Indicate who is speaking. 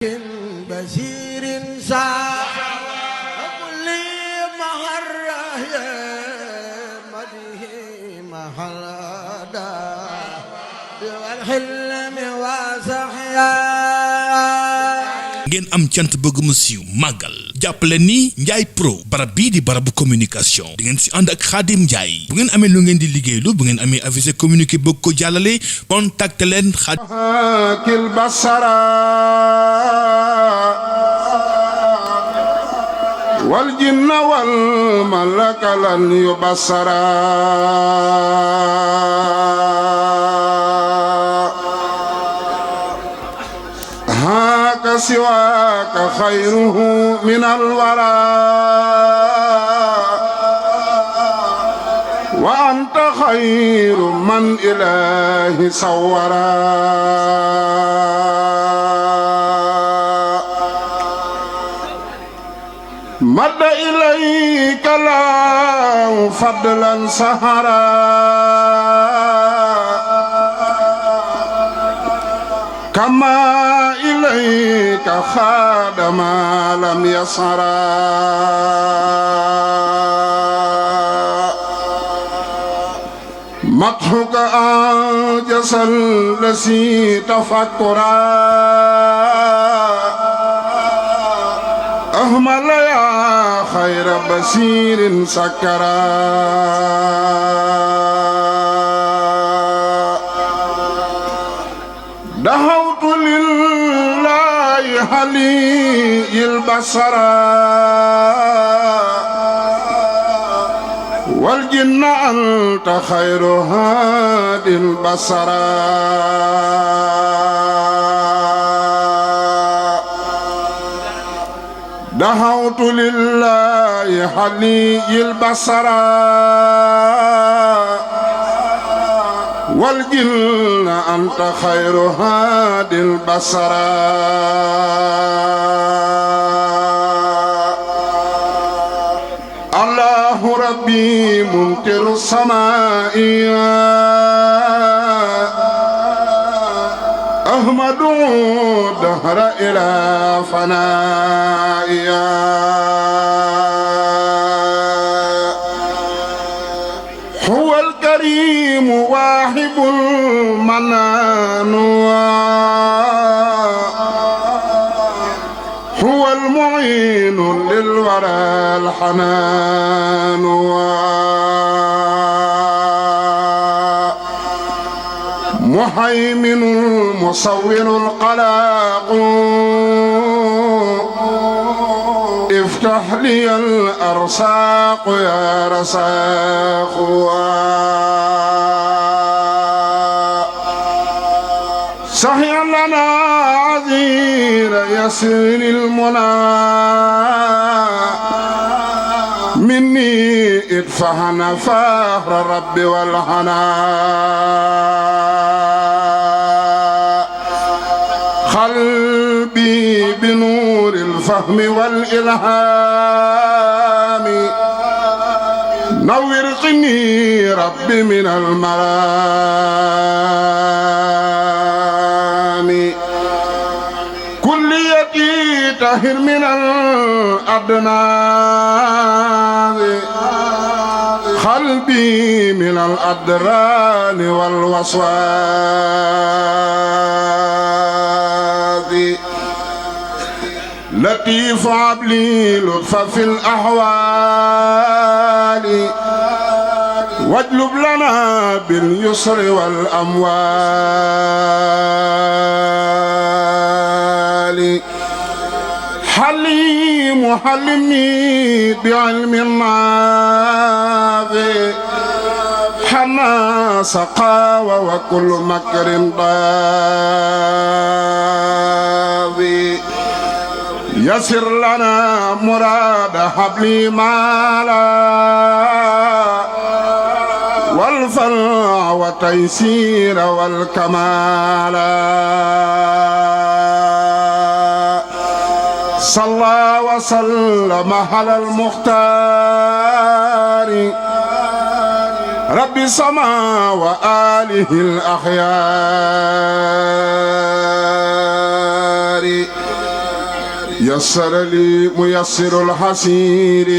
Speaker 1: بشير ساق كل مهرة مده محلدا والحلم واسحيا
Speaker 2: ngeen am cant bëgg mu siiw màggal jàppale ni Ndiaye Pro barab bii di barabu communication di ngeen si ànd ak Khadim Ndiaye bu ngeen amee lu ngeen di liggéeylu bu ngeen amee avisé communiqué bëgg ko jàllale contacte leen
Speaker 3: kil basara wal jinna wal malaka lan yubassara سواك خيره من الورى وأنت خير من إله صورا مد إليك الله فضلا سهرا كما إليك خاد ما لم يصرا مدحك أنجز الذي تفكرا أهمل يا خير بصير سكرا دعوت لله حلي البصر والجن أنت خير هاد البصر دعوت لله حلي البصر والجن أنت خير هاد البصر الله ربي ممطر السماء أحمد دهر إلى فنائيا هو الكريم واهب المنان هو المعين للورى الحنان محيمن المصور القلاق افتح لي الأرزاق يا رزاق صحي لنا عذير يسر المنى مني ادفعنا فخر الرب والحنا قلبي بنور الفهم والإلهام نور قني ربي من المرام كليتي طهر من الأدنان قلبي من الأدران والوسواس لطيف عبلي لطفا في الأحوال واجلب لنا باليسر والأموال حليم حلمني بعلم النافع حنا سقاوة وكل مكر ضاوي يسر لنا مراد حبلي مالا والفرع والتيسير والكمالا صلى وسلم على المختار رب سما وآله الأخيار يسر لي ميسر الحسير